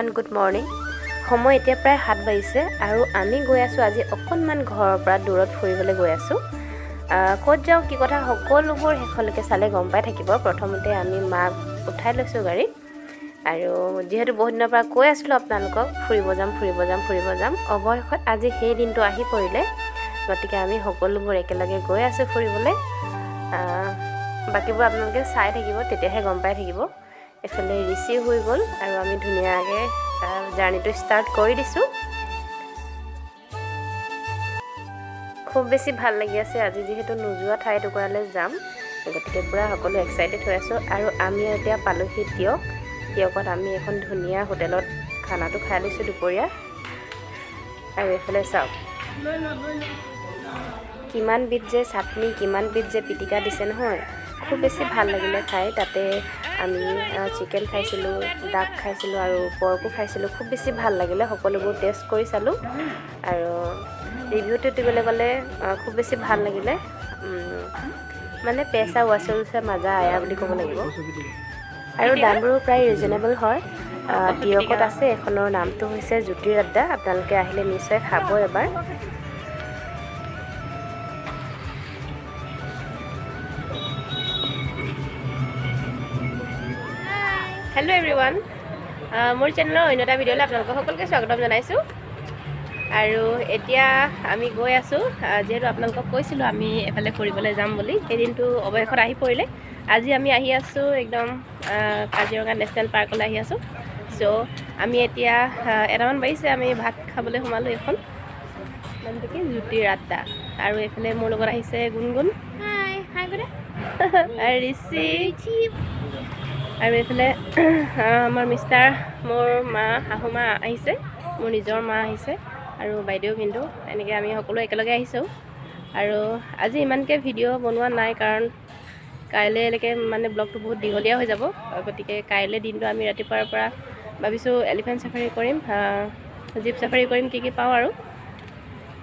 Everyone, good morning. সময় এতিয়া প্ৰায় 7 বাজিছে আৰু আমি গৈ আছোঁ আজি অকণমান ঘৰৰ পৰা দূৰত ফুৰিবলৈ গৈ আছোঁ। ক'ত যাওঁ কি কথা সকলোবোৰ শেষলৈকে চালে গম পাই থাকিব। প্ৰথমতে আমি মাক উঠাই লৈছোঁ গাড়ীত আৰু যিহেতু বহুত দিনৰ পৰা কৈ আছিলোঁ আপোনালোকক ফুৰিব যাম ফুৰিব যাম ফুৰিব যাম, অৱশেষত আজি সেই দিনটো আহি পৰিলে। গতিকে আমি সকলোবোৰ একেলগে গৈ আছোঁ ফুৰিবলৈ। বাকীবোৰ আপোনালোকে চাই থাকিব, তেতিয়াহে গম পাই থাকিব। এইফালে ৰিচিভ হৈ গ'ল আৰু আমি ধুনীয়াকৈ জাৰ্ণিটো ষ্টাৰ্ট কৰি দিছোঁ। খুব বেছি ভাল লাগি আছে আজি, যিহেতু নোযোৱা ঠাই টুকুৰালৈ যাম, গতিকে পূৰা সকলো এক্সাইটেড হৈ আছোঁ। আৰু আমি এতিয়া পালোহি টিয়ক। টিয়কত আমি এখন ধুনীয়া হোটেলত খানাটো খাই লৈছোঁ দুপৰীয়া। আৰু এইফালে চাওক কিমানবিধ যে চাটনি, কিমানবিধ যে পিটিকা দিছে নহয়, খুব বেছি ভাল লাগিলে খাই। তাতে আমি চিকেন খাইছিলোঁ, ডাক খাইছিলোঁ আৰু পৰ্কো খাইছিলোঁ। খুব বেছি ভাল লাগিলে, সকলোবোৰ টেষ্ট কৰি চালোঁ। আৰু ৰিভিউটো দিবলৈ গ'লে খুব বেছি ভাল লাগিলে, মানে পেচা ৱাচুল চে মজা আয়া বুলি ক'ব লাগিব। আৰু দামবোৰো প্ৰায় ৰিজনেবল হয়। টিয়কত আছে এখনৰ নামটো হৈছে জ্যোতিৰ আড্ডা। আপোনালোকে আহিলে নিশ্চয় খাব এবাৰ। হেল্ল' এভৰিৱান, মোৰ চেনেলৰ অন্য এটা ভিডিঅ'লৈ আপোনালোকক সকলোকে স্বাগতম জনাইছোঁ। আৰু এতিয়া আমি গৈ আছোঁ, যিহেতু আপোনালোকক কৈছিলোঁ আমি এফালে ফুৰিবলৈ যাম বুলি, সেই দিনটো অৱশেষত আহি পৰিলে। আজি আমি আহি আছোঁ একদম কাজিৰঙা নেশ্যনেল পাৰ্কলৈ আহি আছোঁ। চ' আমি এতিয়া এটামান বাজিছে, আমি ভাত খাবলৈ সোমালোঁ। এইখন নামটো কি, জ্যোতিৰ আড্ডা। আৰু এইফালে মোৰ লগত আহিছে গুণগুণ আৰু ঋষি, আৰু এইফালে আমাৰ মিষ্টাৰ, মোৰ মা, শাহু মা আহিছে, মোৰ নিজৰ মা আহিছে আৰু বাইদেউ কিন্তু এনেকৈ আমি সকলো একেলগে আহিছোঁ। আৰু আজি ইমানকৈ ভিডিঅ' বনোৱা নাই, কাৰণ কাইলৈলৈকে মানে ব্লগটো বহুত দীঘলীয়া হৈ যাব। গতিকে কাইলৈ দিনটো আমি ৰাতিপুৱাৰ পৰা ভাবিছোঁ এলিফেণ্ট চাফাৰী কৰিম, জীপ চাফাৰী কৰিম, কি কি পাওঁ। আৰু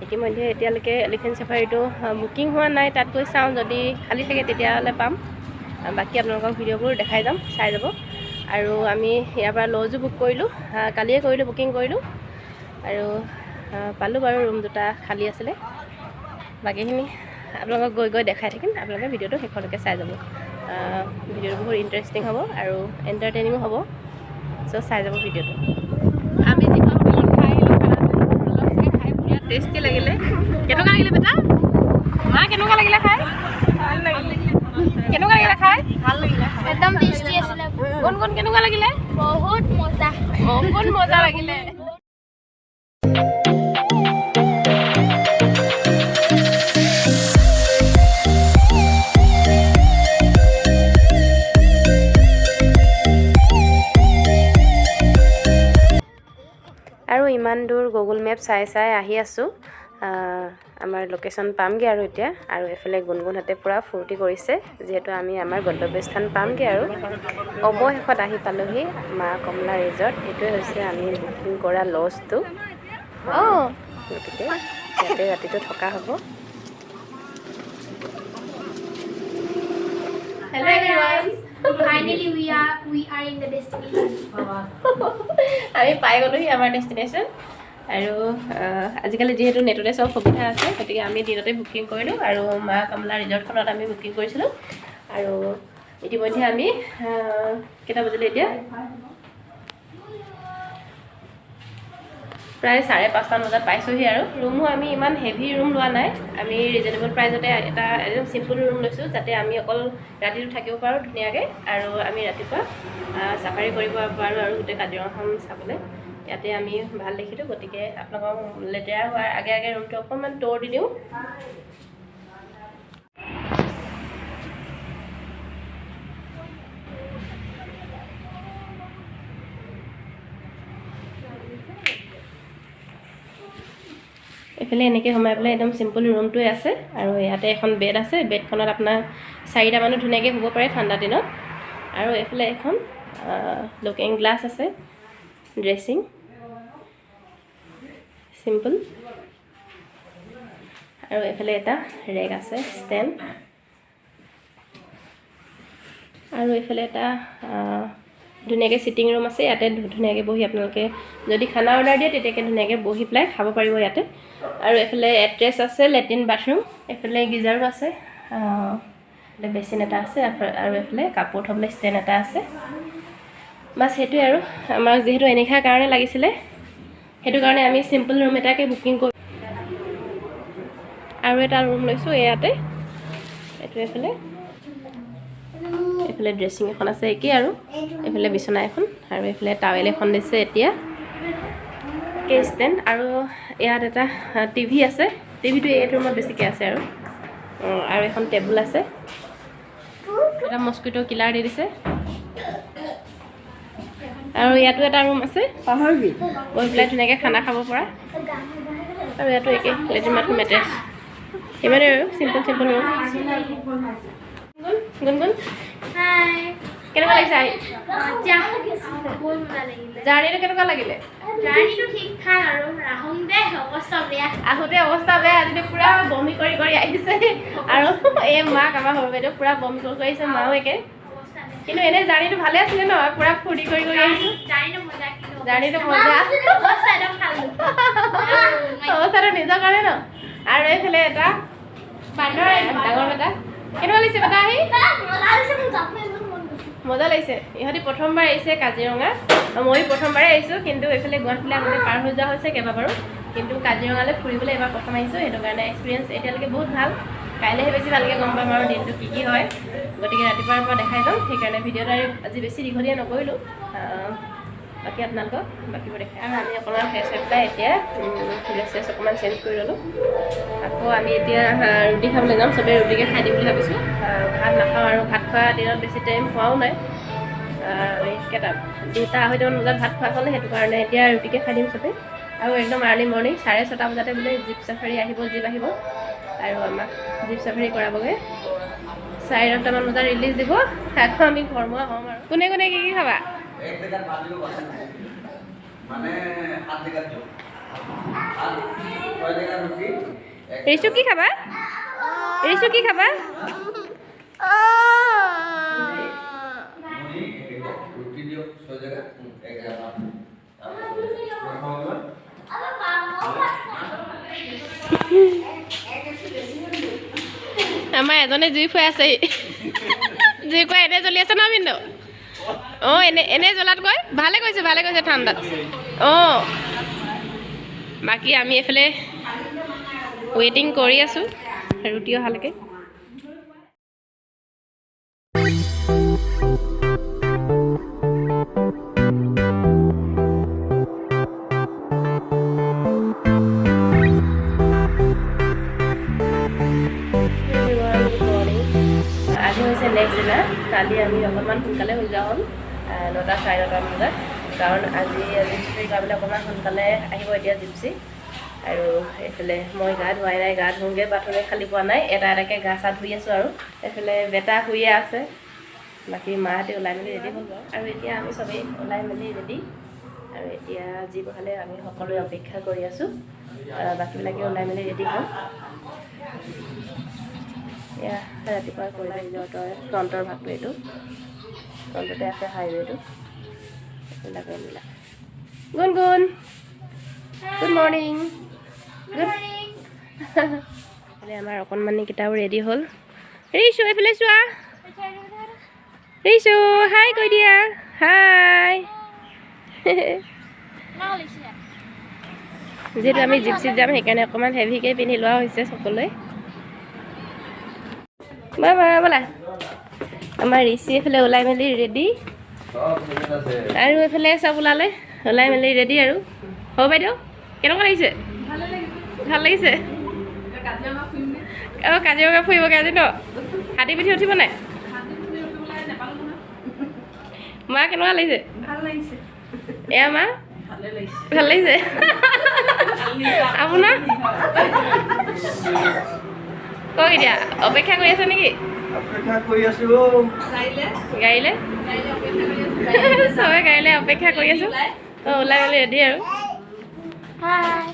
ইতিমধ্যে এতিয়ালৈকে এলিফেণ্ট চাফাৰীটো বুকিং হোৱা নাই, তাত গৈ চাওঁ, যদি খালী থাকে তেতিয়াহ'লে পাম। বাকী আপোনালোকক ভিডিঅ'বোৰ দেখাই যাম, চাই যাব। আৰু আমি ইয়াৰ পৰা লজো বুক কৰিলোঁ, কালিয়ে কৰিলোঁ, বুকিং কৰিলোঁ। আৰু পালোঁ বাৰু, ৰুম দুটা খালী আছিলে। বাকীখিনি আপোনালোকক গৈ গৈ দেখাই থাকিম, আপোনালোকে ভিডিঅ'টো শেষলৈকে চাই যাব। ভিডিঅ'টো বহুত ইণ্টাৰেষ্টিং হ'ব আৰু এণ্টাৰটেইনিঙো হ'ব, চ' চাই যাব ভিডিঅ'টো। আমি যিখন হোটেলত খাই আহিলোঁ খানাটো খাই বিৰাট টেষ্টি লাগিলে। কেনেকুৱা লাগিলে বেটা? মা কেনেকুৱা লাগিলে খাই? ভাল লাগিলে। কেনেকুৱা লাগিলে খাই? ভাল লাগিলে, একদম টেষ্টি আছিলে। গুণগুণ কেনেকুৱা লাগিলে? বহুত মজা, বহুত মজা লাগিলে। আৰু ইমান দূৰ গুগল মেপ চাই চাই আহি আছোঁ, আমাৰ লোকেশ্যন পামগৈ আৰু এতিয়া। আৰু এইফালে গুণগুণহঁতে পূৰা ফূৰ্তি কৰিছে, যিহেতু আমি আমাৰ গন্তব্যস্থান পামগৈ। আৰু অৱশেষত আহি পালোহি মা কমলা ৰিজৰ্ট। এইটোৱে হৈছে আমি বুকিং কৰা লজটো। গতিকে ইয়াতে ৰাতিটো থকা হ'ব। Hello everyone, finally we are in the destination. আমি পাই গ'লোহি আমাৰ ডেষ্টিনেশ্যন। আৰু আজিকালি যিহেতু নেটতে চব সুবিধা আছে, গতিকে আমি দিনতে বুকিং কৰিলোঁ আৰু মা কমলা ৰিজৰ্টখনত আমি বুকিং কৰিছিলোঁ। আৰু ইতিমধ্যে আমি কেইটা বাজিলে এতিয়া? প্ৰায় 5:30মান বজাত পাইছোঁহি। আৰু ৰুমো আমি ইমান হেভি ৰুম লোৱা নাই, আমি ৰিজনেবল প্ৰাইজতে এটা একদম চিম্পুল ৰুম লৈছোঁ, যাতে আমি অকল ৰাতিটো থাকিব পাৰোঁ ধুনীয়াকৈ আৰু আমি ৰাতিপুৱা চাফাৰী কৰিব পাৰোঁ আৰু গোটেই কাজিৰঙাখন চাবলৈ। ইয়াতে আমি ভাল দেখিলোঁ, গতিকে আপোনালোকক লেতেৰা হোৱাৰ আগে আগে ৰুমটো অকণমান ট'ৰ দি দিওঁ। এইফালে এনেকৈ সোমাই পেলাই একদম চিম্পুল ৰুমটোৱে আছে। আৰু ইয়াতে এখন বেড আছে, বেডখনত আপোনাৰ 4টা মানুহ ধুনীয়াকৈ শুব পাৰে ঠাণ্ডা দিনত। আৰু এইফালে এখন লুকিং গ্লাছ আছে, ড্ৰেছিং চিম্পুল। আৰু এইফালে এটা ৰেক আছে, ষ্টেণ্ড। আৰু এইফালে এটা ধুনীয়াকৈ চিটিং ৰুম আছে ইয়াতে, ধুনীয়াকৈ বহি আপোনালোকে যদি খানা অৰ্ডাৰ দিয়ে তেতিয়াকে ধুনীয়াকৈ বহি পেলাই খাব পাৰিব ইয়াতে। আৰু এইফালে এট্ৰেছ আছে, লেট্ৰিন বাথৰুম, এইফালে গিজাৰো আছে, বেচিন এটা আছে, আৰু এইফালে কাপোৰ থ'বলৈ ষ্টেণ্ড এটা আছে। বাছ সেইটোৱে আৰু আমাক যিহেতু এনিশাৰ কাৰণে লাগিছিলে, সেইটো কাৰণে আমি চিম্পল ৰুম এটাকে বুকিং কৰি আৰু এটা ৰুম লৈছোঁ ইয়াতে। এইটো এইফালে এইফালে ড্ৰেছিং এখন আছে একেই, আৰু এইফালে বিচনা এখন, আৰু এইফালে টাৱেল এখন দিছে এতিয়া ষ্টেণ্ড। আৰু ইয়াত এটা টিভি আছে, টিভিটো এইটো ৰুমত বেছিকৈ আছে আৰু। আৰু এখন টেবুল আছে, এটা মস্কিটো কিলাৰ দি দিছে। আৰু ইয়াতো এটা ৰুম আছে বহি পেলাই ধুনীয়াকৈ খানা খাব পৰা। আৰু ইয়াতো একেই লেট্ৰিন বাথৰুম এটেচ। ইমানেই আৰু চিম্পল চিম্পল ৰুম। গুণগুণ, কেনেকুৱা লাগিছে আহি? জাৰ্ণিটো কেনেকুৱা লাগিলে? জাৰ্ণিটো ঠিক ঠাক আৰু আহোঁতে অৱস্থা বেয়া। আহোঁতে অৱস্থা বেয়া, আজিতো পূৰা বমি কৰি কৰি আহিছে। আৰু এই মাক আমাৰ সৰু বাইদেউ পূৰা বমি কৰি কৰি আহিছে, মাও একে। কিন্তু এনেই জাৰ্ণিটো ভালে আছিলে ন, পূৰা ফূৰ্তি কৰি কৰি আহিছোঁ। জাৰ্ণিটো মজা, অৱস্থাটো নিজৰ কাৰণে ন। আৰু এইফালে এটা ডাঙৰ বেটা, কেনেকুৱা লাগিছে বেটা আহি? মজা লাগিছে। ইহঁতি প্ৰথমবাৰ আহিছে কাজিৰঙা, ময়ো প্ৰথমবাৰে আহিছোঁ। কিন্তু এইফালে গুৱাহাটীলৈ আগতে পাৰ হৈ যোৱা হৈছে কেইবাবাৰো, কিন্তু কাজিৰঙালৈ ফুৰিবলৈ এবাৰ প্ৰথম আহিছোঁ। সেইটো কাৰণে এক্সপিৰিয়েঞ্চ এতিয়ালৈকে বহুত ভাল। কাইলৈহে বেছি ভালকৈ গম পাম আৰু দিনটো কি কি হয়। গতিকে ৰাতিপুৱাৰ পৰা দেখাই যাম, সেইকাৰণে ভিডিঅ'টো আৰু আজি বেছি দীঘলীয়া নকৰিলোঁ। বাকী আপোনালোকক বাকীবোৰ দেখাই। আৰু আমি অকণমান ফ্ৰেছ হৈ পেলাই এতিয়া ড্ৰেছ চেছ অকণমান চেঞ্জ কৰি ল'লোঁ। আকৌ আমি এতিয়া ৰুটি খাবলৈ যাম, চবেই ৰুটিকে খাই দিম বুলি ভাবিছোঁ। ভাত নাখাওঁ আৰু ভাত খোৱা দিনত বেছি টাইম হোৱাও নাই। কেইটা 2টা 2:30মান বজাত ভাত খোৱা হ'লে, সেইটো কাৰণে এতিয়া ৰুটিকে খাই দিম চবেই। আৰু একদম আৰ্লি মৰ্ণিং 6:30 বজাতে বোলে জীপ চাফাৰী আহিব, জীপ আহিব আৰু আমাক জীপ চাফাৰী কৰাবগৈ। 10:30মান বজাত ৰিলিজ দিব, আকৌ আমি ঘৰমুৱা হ'ম। আৰু কোনে কোনে কি কি খাবা? ৰিচু কি খাবা? ৰিচু কি খাবা? আমাৰ এজনে জুই ফুৱাই আছে, জুই ফুৱাই এনে জ্বলি আছে ন বিন্দু? অঁ, এনে এনে জ্বলাতকৈ ভালে কৈছে, ভালে কৈছে ঠাণ্ডাত। অঁ, বাকী আমি এইফালে ৱেইটিং কৰি আছোঁ ৰুটি অহালৈকে। আজি হৈছে নেক্সট দিনা। কালি আমি অকণমান সোনকালে হৈ যোৱা হ'ল, 9টা 9:30মান বজাত, কাৰণ আজি জীপ চাফাৰী কৰাবলৈ অকণমান সোনকালে আহিব এতিয়া জিপচি। আৰু এইফালে মই গা ধোৱাই নাই, গা ধোওঁগৈ, বাথৰুমে খালী পোৱা নাই, এটা এটাকৈ গা চা ধুই আছোঁ। আৰু এইফালে বেটা শুইয়ে আছে, বাকী মাহঁতে ওলাই মেলি ৰেডি হ'ল বাৰু। আৰু এতিয়া আমি চবেই ওলাই মেলি ৰেডি, আৰু এতিয়া জীপ অহালৈ আমি সকলোৱে অপেক্ষা কৰি আছোঁ। বাকীবিলাকে ওলাই মেলি ৰেডি হ'ল। এয়া ৰাতিপুৱা কৰিবা ৰিজৰ্টৰ ফ্ৰণ্টৰ ভাগটো, এইটো ফ্ৰণ্টতে আছে হাইৱেটো। এইবিলাক এইবিলাক। গুণ গুণ, গুড মৰ্ণিং। গুড। আমাৰ অকণমানিকেইটাও ৰেডি হ'ল। ৰিচু এইফালে চোৱা, ৰিচু হাই কৈ দিয়া, হাই। যিহেতু আমি জিপচিত যাম, সেইকাৰণে অকণমান হেভিকৈ পিন্ধি লোৱা হৈছে সকলোৱে। বাবা ব'লা, আমাৰ ঋষি এইফালে ওলাই মেলি ৰেডি, আৰু এইফালে চব ওলালে, ওলাই মেলি ৰেডি। আৰু হ'ব বাইদেউ, কেনেকুৱা লাগিছে? ভাল লাগিছে। অঁ, কাজিৰঙা ফুৰিবগৈ আজি ন? হাতী পিঠি উঠিব নাই? মা কেনেকুৱা লাগিছে? এয়া মা ভাল লাগিছে আপোনাৰ? কওক, এতিয়া অপেক্ষা কৰি আছে নেকি? গাড়ীলৈ চবে গাড়ীলৈ অপেক্ষা কৰি আছো। অঁ, ওলাই মেলি ৰেডি। আৰু হাই।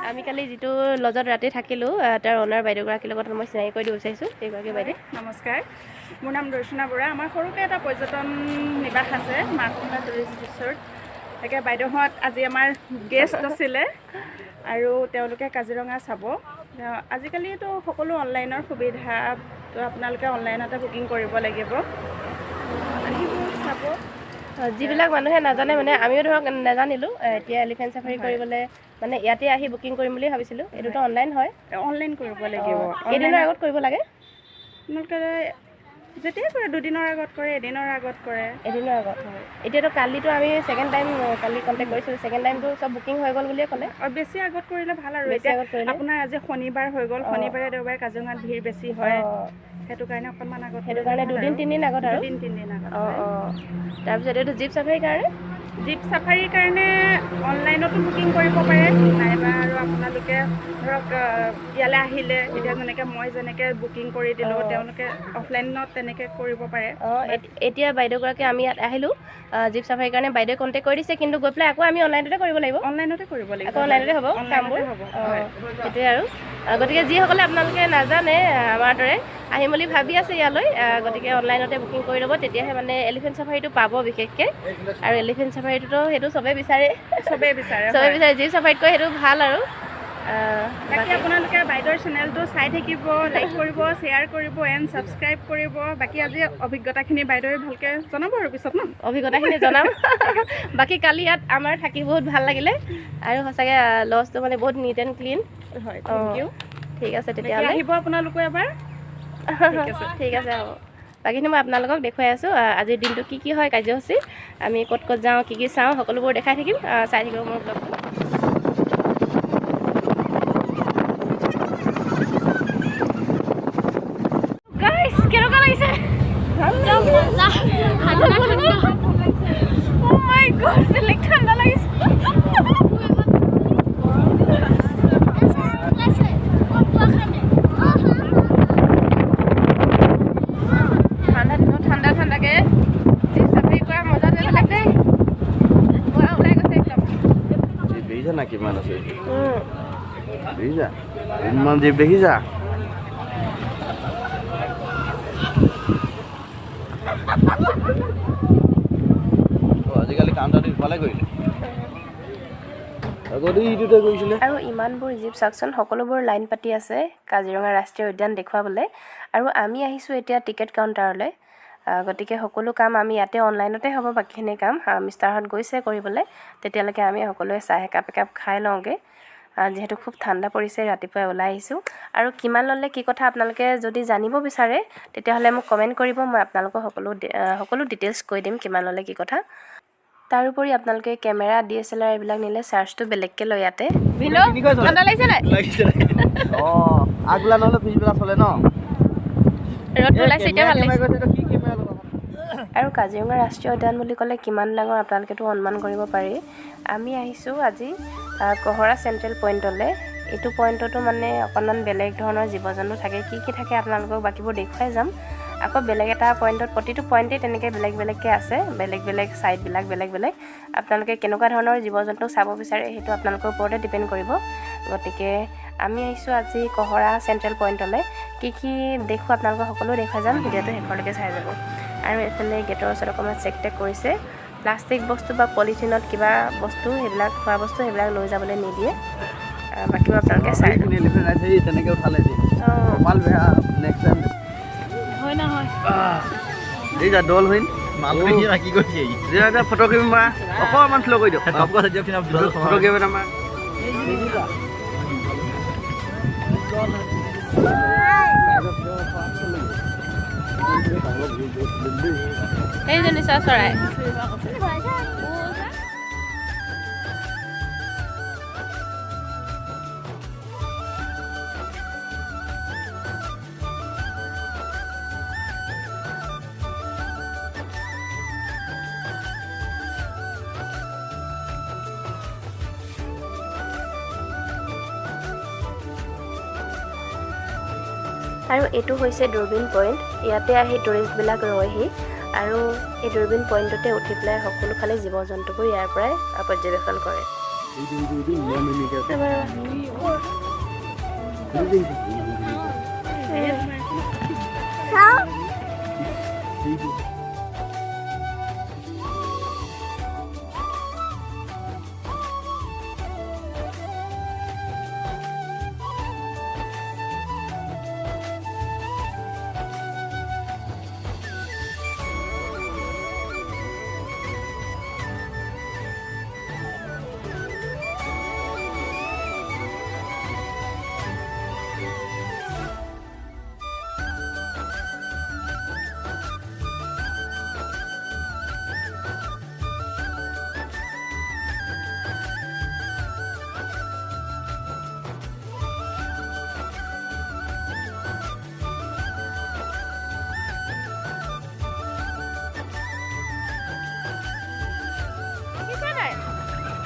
আমি কালি যিটো লজত ৰাতি থাকিলোঁ, তাৰ অ'নাৰ বাইদেউগৰাকীৰ লগত মই চিনাকি কৰি দিব বিচাৰিছোঁ। এইগৰাকী বাইদেউ। নমস্কাৰ, মোৰ নাম দৰ্শনা বৰা। আমাৰ সৰুকৈ এটা পৰ্যটন নিবাস আছে, মাকমলা টুৰিষ্ট ৰিচৰ্ট। তাকে বাইদেউহঁত আজি আমাৰ গেষ্ট আছিলে আৰু তেওঁলোকে কাজিৰঙা চাব। আজিকালিতো সকলো অনলাইনৰ সুবিধা, তো আপোনালোকে অনলাইনতে বুকিং কৰিব লাগিব। আহিব, চাব। যিবিলাক মানুহে নাজানে, মানে আমিও ধৰক নাজানিলোঁ, এতিয়া এলিফেণ্ট চাফাৰী কৰিবলৈ মানে ইয়াতে আহি বুকিং কৰিম বুলি ভাবিছিলোঁ। এইটোতো অনলাইন হয়? অনলাইন কৰিব লাগিব। কেইদিনৰ আগত কৰিব লাগে? আপোনালোকে যেতিয়াই কৰে, দুদিনৰ আগত কৰে, এদিনৰ আগত কৰে। এদিনৰ আগত হয়। এতিয়াতো কালিতো আমি ছেকেণ্ড টাইম কালি কণ্টেক্ট কৰিছিলোঁ, ছেকেণ্ড টাইমটো চব বুকিং হৈ গ'ল বুলিয়ে ক'লে। আৰু বেছি আগত কৰিলে ভাল আৰু। এতিয়া আপোনাৰ আজি শনিবাৰ হৈ গ'ল, শনিবাৰে দেওবাৰে কাজিৰঙাত ভিৰ বেছি হয়, সেইটো কাৰণে অকণমান আগত, সেইটো কাৰণে দুদিন তিনিদিন আগত আৰু। দুদিন তিনিদিন আগত। অঁ অঁ তাৰপিছত এইটো জীপ চাফাৰীৰ কাৰণে? জীপ চাফাৰীৰ কাৰণে অনলাইনতো বুকিং কৰিব পাৰে, নাইবা আৰু আপোনালোকে ধৰক ইয়ালৈ আহিলে, এতিয়া যেনেকৈ মই যেনেকৈ বুকিং কৰি দিলোঁ, তেওঁলোকে অফলাইনত তেনেকৈ কৰিব পাৰে। অঁ, এতিয়া বাইদেউগৰাকী আমি ইয়াত আহিলোঁ জীপ চাফাৰীৰ কাৰণে, বাইদেৱে কণ্টেক্ট কৰি দিছে, কিন্তু গৈ পেলাই আকৌ আমি অনলাইনতে কৰিব লাগিব। অনলাইনতে কৰিব লাগিব। আকৌ অনলাইনতে হ'ব কামবোৰ। অঁ, সেইটোৱে আৰু। গতিকে যিসকলে আপোনালোকে নাজানে আমাৰ দৰে আহিম বুলি ভাবি আছে ইয়ালৈ, গতিকে অনলাইনতে বুকিং কৰি ল'ব, তেতিয়াহে মানে এলিফেণ্ট চাফাৰীটো পাব বিশেষকৈ। আৰু এলিফেণ্ট চাফাৰীটোতো সেইটো চবেই বিচাৰে, চবেই বিচাৰে, চবেই বিচাৰে। জীপ চাফাৰীতকৈ সেইটো ভাল আৰু। বাকী আপোনালোকে বাইদেউৰ চেনেলটো চাই থাকিব, লাইক কৰিব, শ্বেয়াৰ কৰিব এণ্ড ছাবস্ক্ৰাইব কৰিব। বাকী আজি অভিজ্ঞতাখিনি বাইদেৱে ভালকৈ জনাব আৰু পিছত ন অভিজ্ঞতাখিনি জনাম। বাকী কালি ইয়াত আমাৰ থাকি বহুত ভাল লাগিলে আৰু সঁচাকৈ লজটো মানে বহুত নিট এণ্ড ক্লিন হয়। Thank U. ঠিক আছে, তেতিয়াহ'লে আহিব আপোনালোকো এবাৰ। ঠিক আছে, হ'ব। বাকীখিনি মই আপোনালোকক দেখুৱাই আছোঁ আজিৰ দিনটো কি কি হয় কাৰ্যসূচী, আমি ক'ত ক'ত যাওঁ, কি কি চাওঁ, সকলোবোৰ দেখাই থাকিম। চাই থাকিব মোৰ ব্লগটো। গাইছ, কেনেকুৱা লাগিছে? Oh my God, বেলেগ ঠাণ্ডা লাগিছে। ঠাণ্ডা দিনত ঠাণ্ডা ঠাণ্ডাকে জীপ চাফাৰী কৰা মজাটোৱে বেলেগ দেই। ওলাই গৈছে একদম। দেখিছা না কিমান আছে? দেখিছা ইমান জীপ? দেখিছা? আজিকালি কাউণ্টাৰটো ইফালে কৰিলে, আগতে ইটোতে কৰিছিলে। আৰু ইমানবোৰ জীপ চাওকচোন, সকলোবোৰ লাইন পাতি আছে কাজিৰঙা ৰাষ্ট্ৰীয় উদ্যান দেখুৱাবলৈ। আৰু আমি আহিছোঁ এতিয়া টিকেট কাউণ্টাৰলৈ। গতিকে সকলো কাম আমি ইয়াতে অনলাইনতে হ'ব, বাকীখিনি কাম মিষ্টাৰহঁত গৈছে কৰিবলৈ। তেতিয়ালৈকে আমি সকলোৱে চাহ একাপ একাপ খাই লওঁগৈ, যিহেতু খুব ঠাণ্ডা পৰিছে, ৰাতিপুৱাই ওলাই আহিছোঁ। আৰু কিমান ল'লে কি কথা আপোনালোকে যদি জানিব বিচাৰে তেতিয়াহ'লে মোক কমেণ্ট কৰিব, মই আপোনালোকক সকলো ডিটেইলছ কৈ দিম কিমান ল'লে কি কথা। তাৰোপৰি আপোনালোকে কেমেৰা, DSLR এইবিলাক নিলে চাৰ্জটো বেলেগকৈ লয় ইয়াতে। ঠাণ্ডা লাগিছে নাই? অঁ, আগবেলা নহ'লে পিছবেলা চলে ন? ৰ'দটো ওলাইছে এতিয়া, ভাল লাগিছে। আৰু কাজিৰঙা ৰাষ্ট্ৰীয় উদ্যান বুলি ক'লে কিমান ডাঙৰ আপোনালোকেতো অনুমান কৰিব পাৰি। আমি আহিছোঁ আজি কহৰা চেণ্ট্ৰেল পইণ্টলৈ। এইটো পইণ্টতো মানে অকণমান বেলেগ ধৰণৰ জীৱ জন্তু থাকে, কি কি থাকে আপোনালোকক বাকীবোৰ দেখুৱাই যাম। আকৌ বেলেগ এটা পইণ্টত, প্ৰতিটো পইণ্টেই তেনেকৈ বেলেগ বেলেগকৈ আছে, বেলেগ বেলেগ ছাইডবিলাক বেলেগ বেলেগ। আপোনালোকে কেনেকুৱা ধৰণৰ জীৱ জন্তু চাব বিচাৰে সেইটো আপোনালোকৰ ওপৰতে ডিপেণ্ড কৰিব। গতিকে আমি আহিছোঁ আজি কহৰা চেণ্ট্ৰেল পইণ্টলৈ। কি কি দেখোঁ আপোনালোকক সকলো দেখুৱাই যাম, ভিডিঅ'টো শেষলৈকে চাই যাব। আৰু এইফালে গেটৰ ওচৰত অকণমান চেক টেক কৰিছে, প্লাষ্টিক বস্তু বা পলিথিনত কিবা বস্তু সেইবিলাক খোৱা বস্তু সেইবিলাক লৈ যাবলৈ নিদিয়ে। বাকীবোৰ আপোনালোকে চাই সেইজনী চোৱা চৰাই। আৰু এইটো হৈছে দূৰবীণ পইণ্ট। ইয়াতে আহি টুৰিষ্টবিলাক ৰয়হি আৰু এই দূৰবীণ পইণ্টতে উঠি পেলাই সকলোফালে জীৱ জন্তুবোৰ ইয়াৰ পৰাই পৰ্যবেক্ষণ কৰে।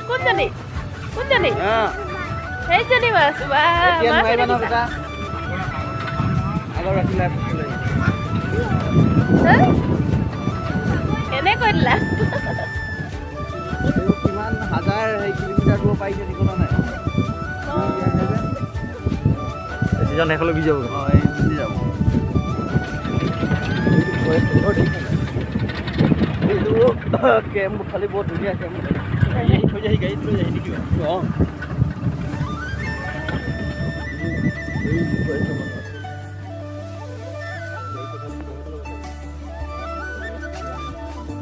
কোনজনী কোনজনী সেইজনী মাছ মাছ। কেনেকৈ দিলা? কিমান হাজাৰ কিলোমিটাৰ দূৰ পাৰিছে ঠিকনা নাই। চিজন শেষ হ'লে গুচি যাব। অঁ, এই গুচি যাব। এইটো কেম্প খালি বৰ ধুনীয়া কেম্প। থৈ যাহি, গাড়ীত লৈ যাহি নেকি? অঁ,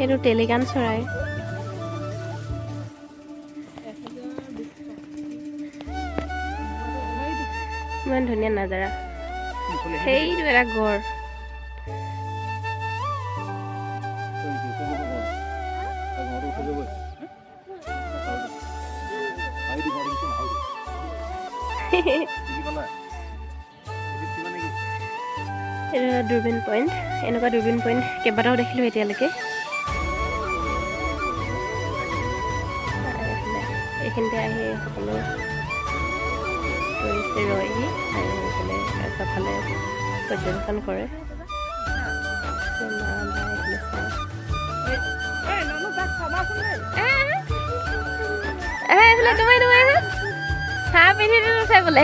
এইটো টেলিগান চৰাই। ইমান ধুনীয়া নাজাৰা। সেইটো এটা গড়। এইটো এটা দূৰবীণ পইণ্ট। এনেকুৱা দূৰবীণ পইণ্ট কেইবাটাও দেখিলোঁ এতিয়ালৈকে। এইখিনিতে আহি সকলো টুৰিষ্টে ৰয়হি আৰু এইফালে চবফালে পৰ্যবেক্ষণ কৰে। মা বা এইফালে চাই। এইফালে তোমাৰ তোমাৰ হাঁহ পিঠিটো উঠাই বোলে।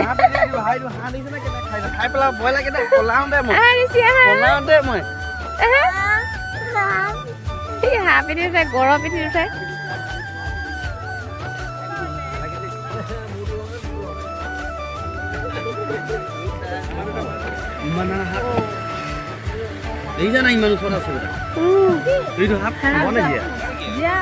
খাই পেলাই ভয় লাগে দে, পলাওঁতে মই পলাওঁতে মই হাঁহ পিঠিত উঠাই, গড়ৰ পিঠিত উঠাই। দেখিছা নাই ইমান ওচৰত আছে এইটো সাপ দিয়া।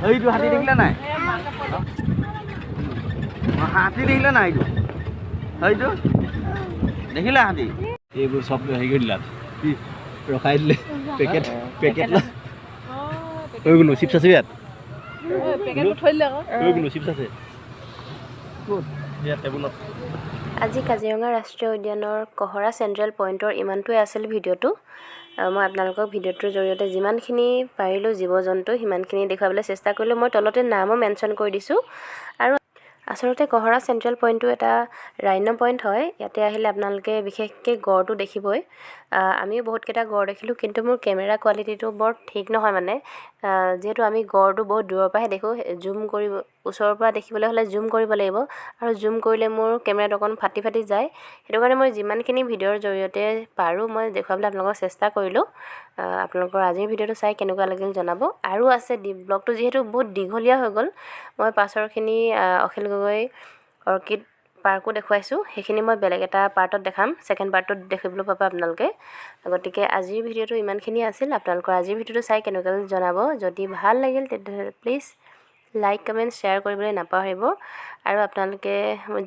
এইটো হাতী দেখিলা নাই? হাতী দেখিলা নাই? এইটো এইটো দেখিলা হাতী? এইবোৰ চব হেৰি কৰি দিলা, ৰখাই দিলে। পেকেট পেকেট হৈ গ'লো। চিপছ আছে ইয়াত, হৈ গ'লো। চিপছ আছে ইয়াত টেবুলত। আজি কাজিৰঙা ৰাষ্ট্ৰীয় উদ্যানৰ কঁহৰা চেণ্ট্ৰেল পইণ্টৰ ইমানটোৱে আছিল ভিডিঅ'টো। মই আপোনালোকক ভিডিঅ'টোৰ জৰিয়তে যিমানখিনি পাৰিলোঁ জীৱ জন্তু সিমানখিনি দেখুৱাবলৈ চেষ্টা কৰিলোঁ। মই তলতে নামো মেনশ্যন কৰি দিছোঁ। আৰু আচলতে কঁহৰা চেণ্ট্ৰেল পইণ্টটো এটা ৰাইন' পইণ্ট হয়। ইয়াতে আহিলে আপোনালোকে বিশেষকৈ গঁড়টো দেখিবই। আমিও বহুতকেইটা গঁড় দেখিলোঁ, কিন্তু মোৰ কেমেৰা কোৱালিটিটো বৰ ঠিক নহয়, মানে যিহেতু আমি গঁড়টো বহুত দূৰৰ পৰাহে দেখোঁ, জুম কৰিব ওচৰৰ পৰা দেখিবলৈ হ'লে জুম কৰিব লাগিব আৰু জুম কৰিলে মোৰ কেমেৰাটো অকণ ফাটি ফাটি যায়। সেইটো কাৰণে মই যিমানখিনি ভিডিঅ'ৰ জৰিয়তে পাৰোঁ, মই দেখুৱাবলৈ আপোনালোকক চেষ্টা কৰিলোঁ। আপোনালোকৰ আজিৰ ভিডিঅ'টো চাই কেনেকুৱা লাগিল জনাব। আৰু আছে ব্লগটো যিহেতু বহুত দীঘলীয়া হৈ গ'ল, মই পাছৰখিনি অখিল গগৈ অৰ্কিড পাৰ্কো দেখুৱাইছোঁ, সেইখিনি মই বেলেগ এটা পাৰ্টত দেখাম। ছেকেণ্ড পাৰ্টটোত দেখিবলৈ পাব আপোনালোকে। গতিকে আজিৰ ভিডিঅ'টো ইমানখিনিয়ে আছিল। আপোনালোকৰ আজিৰ ভিডিঅ'টো চাই কেনেকুৱা লাগিল জনাব। যদি ভাল লাগিল, তেতিয়াহ'লে প্লিজ লাইক, কমেণ্ট, শ্বেয়াৰ কৰিবলৈ নাপাহৰিব। আৰু আপোনালোকে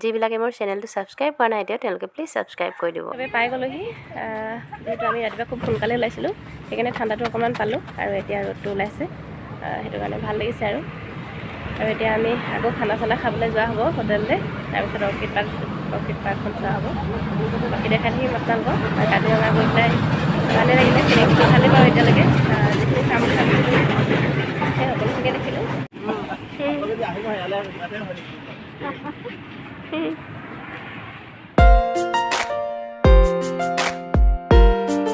যিবিলাকে মোৰ চেনেলটো ছাবস্ক্ৰাইব কৰা নাই এতিয়া, তেওঁলোকে প্লিজ ছাবস্ক্ৰাইব কৰি দিব। পাই গ'লোহি। যিহেতু আমি ৰাতিপুৱা খুব সোনকালে ওলাইছিলোঁ, সেইকাৰণে ঠাণ্ডাটো অকণমান পালোঁ আৰু এতিয়া ৰ'দটো ওলাইছে, সেইটো কাৰণে ভাল লাগিছে। আৰু আৰু এতিয়া আমি আকৌ খানা চানা খাবলৈ যোৱা হ'ব হোটেললৈ। তাৰপিছত অৰ্কিড পাৰ্ক, অৰ্কিড পাৰ্কখন চোৱা হ'ব। বাকী দেখাই থাকিম আপোনালোকক। আৰু কাজিৰঙা গৈ পেলাই ভালেই লাগিলে। ফিলিংছটো ভালেই বাৰু। এতিয়ালৈকে যিখিনি চাম বুলি ভাবিছিলোঁ, সেই সকলোখিনিয়ে দেখিলোঁ।